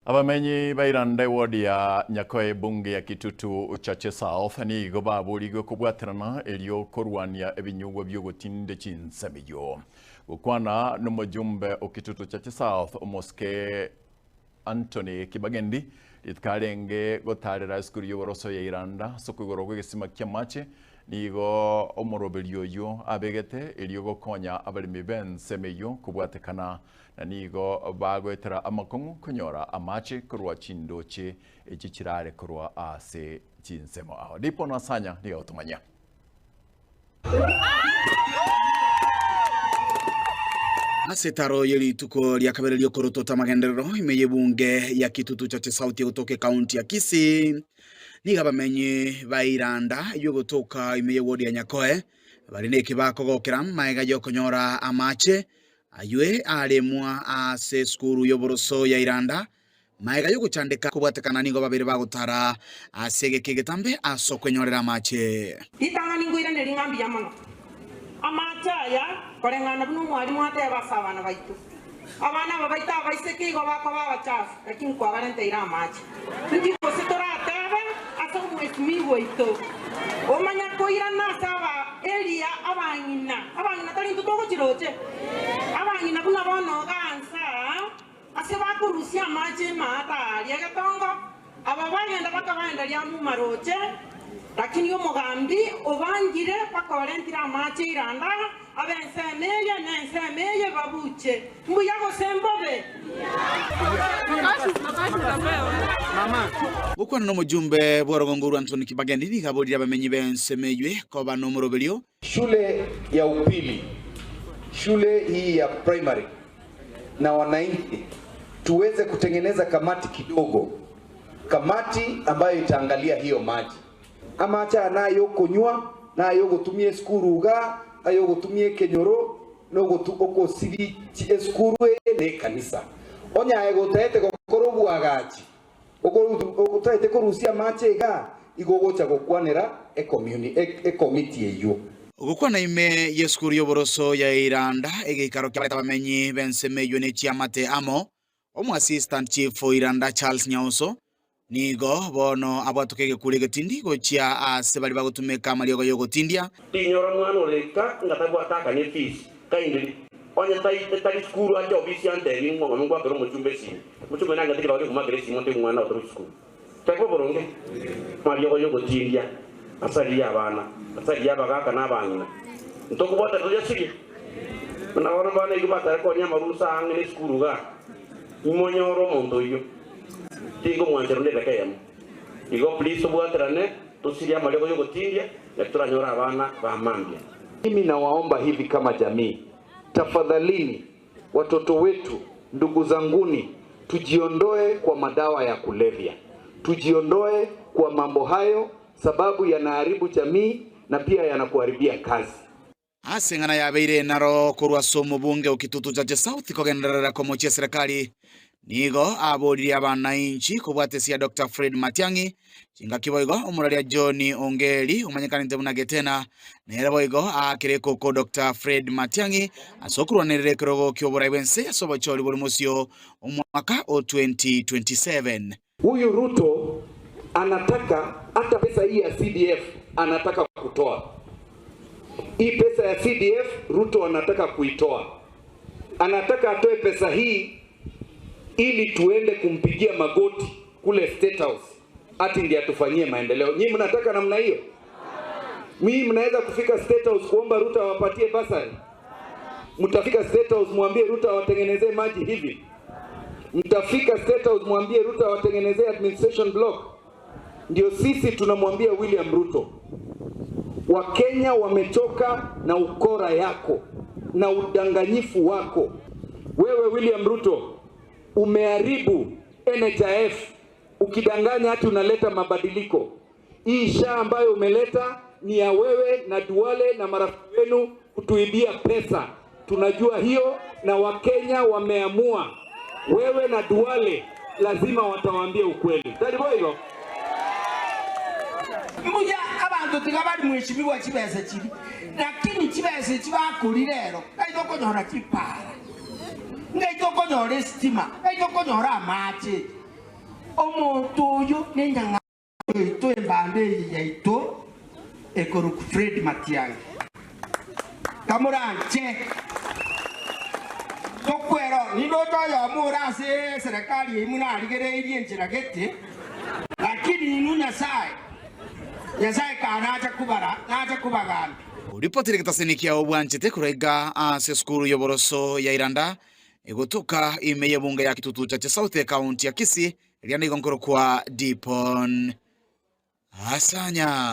Abamenyi ba Iranda eward ya Nyakoe ebunge ya Kitutu Chache South nigo baborigwe kobwaterana erio korwania ebinyugwa bi'ogotinde chinsemiyo. Gokwana nomojumbe o Kitutu Chache South omosike Anthony Kibagendi rituko arenge gotarera esukuru y'oboroso ya Iranda ase okoigorwa kw'egesima ki'amache nigo omoroberio oyio abegete erio gokonya abaremi b'ensemo eyio kobwatekana Na nigo bagoetera amakong'u konyora amache korwa chindoche echi chirare korwa ase chinsemo ao. Dipo Nasanya nigo agotomanyia. Ase etaro ye rituko ria kabere ri'okorotota amagenderero ime y'ebunge ya Kitutu Chache South egotoka ekaunti ya Kisii, nigo abamenyi ba Iranda eyio egotoka ime y'ewodi ya Nyakoe bare neki bakogokera magega y'okonyora amache Aywe aremwa ase esukuru y'oboroso ya Iranda, magega y'ogochandeka kobwatekana nigo babere bagotara ase egeka egetambe ase okwenyorera amache. Ritang'ani nkoiranerie ng'a mbuya mono amache aya koreng'ana buna omwalimu ateba ase abana baito. Abana aba baito abaiseke igo bakoba abachafu, lakini kwabarenteire amache. Inki gose toratebe ase omwesimigwa oito, omanya koirana ase aba Elia abang'ina? Abang'ina tari intwe togochiroche? Abang'ina buna bono iga nsa aa, ase bakorusia amache emaata aaria egetongo, aba bagenda bakabaenderia amo maroche, lakini omogambi obangire mpaka orentire amache iranda, Abe ensemo eye na ensemo eye babuche, mbuya gose mbobe? Gokwana nomojumbe bw'orogongo rwa Anthony Kibagendi nigo aborire abamenyi b'ensemo eywe koba nomoroberio. Shule ya upili, shule hii ya primary na wananchi tuweze kutengeneza kamati kidogo, kamati ambayo itaangalia hiyo maji. Amache aya nay'okonywa, na ay'ogotumia esukuru iga, ay'ogotumia ekenyoro, na ogosibi esukuru eye na ekanisa. Onye aye gotaete gokora oboagachi, otaete korusia amache iga, igo ogocha gokwanera ekomiti eyio. Gokwana ime y'esukuru y'oboroso ya Iranda, egeikaro kiabarete abamenyi b'ensemo eyio ne chiamate amo, Omoassistant Chief o Iranda Charles Nyauso Nigo bono abwatoka egekuro egetindi gochia aase baria bagotumeka amariogo y'ogotindia. Tinyora omwana ore ika ng'a tabwate akanye efees kindly onye tai tari sukuru ache ofisi antebi ng'a ng'a ngwakere omochumba esimi. Omochumba oyo nangete kirori okomoakera esimi ontebi omwana oo tari sukuru. Tari boronge? Amariogo yogotindia asaririe abana, asaririe abagaka na abang'ina. Ntokobwatana toyasirie? Buna bono abana igo batare konya amarusa ang'e ne esukuru igaa, imonyore omonto oyio. Tingomwanchera onde edaka eyemo. Igo please tobwaterane tosirie amariogo yogotindia naki toranyore abana ba mambia. Mimi nawaomba hivi kama jamii, tafadhalini watoto wetu, ndugu zanguni, tujiondoe kwa madawa ya kulevya, tujiondoe kwa mambo hayo sababu yanaharibu jamii na pia yanakuharibia kazi. Ase eng'ana yabeire naro korwa ase omobunge o Kitutu Chache South kogenderera komochia eserekari, nigo aboririe abanainchi kobwatesia Doctor Fred Matiang'i, chingaki boigo omoraria John Ongeri omanyekanete buna Getena, nere boigo aakire ekoko Doctor Fred Matiang'i ase okorwanerera ekerogo ki'oborai bw'ense ase obochori bore mosio omwaka o 2027. Huyu Ruto anataka hata pesa hii ya CDF anataka kutoa. Hii pesa ya CDF Ruto anataka kuitoa. Anataka atoe pesa hii ili tuende kumpigia magoti kule State House ati ndiye atufanyie maendeleo. Nyinyi mnataka namna hiyo? Mimi mnaweza kufika State House kuomba Ruto awapatie basari? Mtafika State House mwambie Ruto awatengenezee maji hivi? Mtafika State House mwambie Ruto awatengenezee administration block? Ndio sisi tunamwambia William Ruto, Wakenya wamechoka na ukora yako na udanganyifu wako. Wewe William Ruto umeharibu NHIF ukidanganya hati unaleta mabadiliko. Hii SHA ambayo umeleta ni ya wewe na Duale na marafiki wenu kutuibia pesa. Tunajua hiyo na Wakenya wameamua. Wewe na Duale lazima watawaambia ukweli. Tari boigo? Mbuya abanto tiga bari mweshimiwa chibesa chiria, lakini chibesa echi bakoria rero ngai tokonyora chipara, ngai tokonyora esitima, ngai tokonyora amache. Omonto oyo nenyang'au yaito embanda eye yaito ekorokwa Fred Matiang'i. Kamoranche tokwera nindoche oyomo ore ase eserekari eyio buna arigereirie enchera gete, lakini inwe Nyasae, Nyasae kanacha kobara, nacha kobagambia. Ripoti rigetasini kiao bwanchete korwa iga ase esukuru y'oboroso ya Iranda egotoka ime y'ebunge ya Kitutu Chache South ekaunti ya Kisii, eria nigo nkorokwa Dipon Asanya.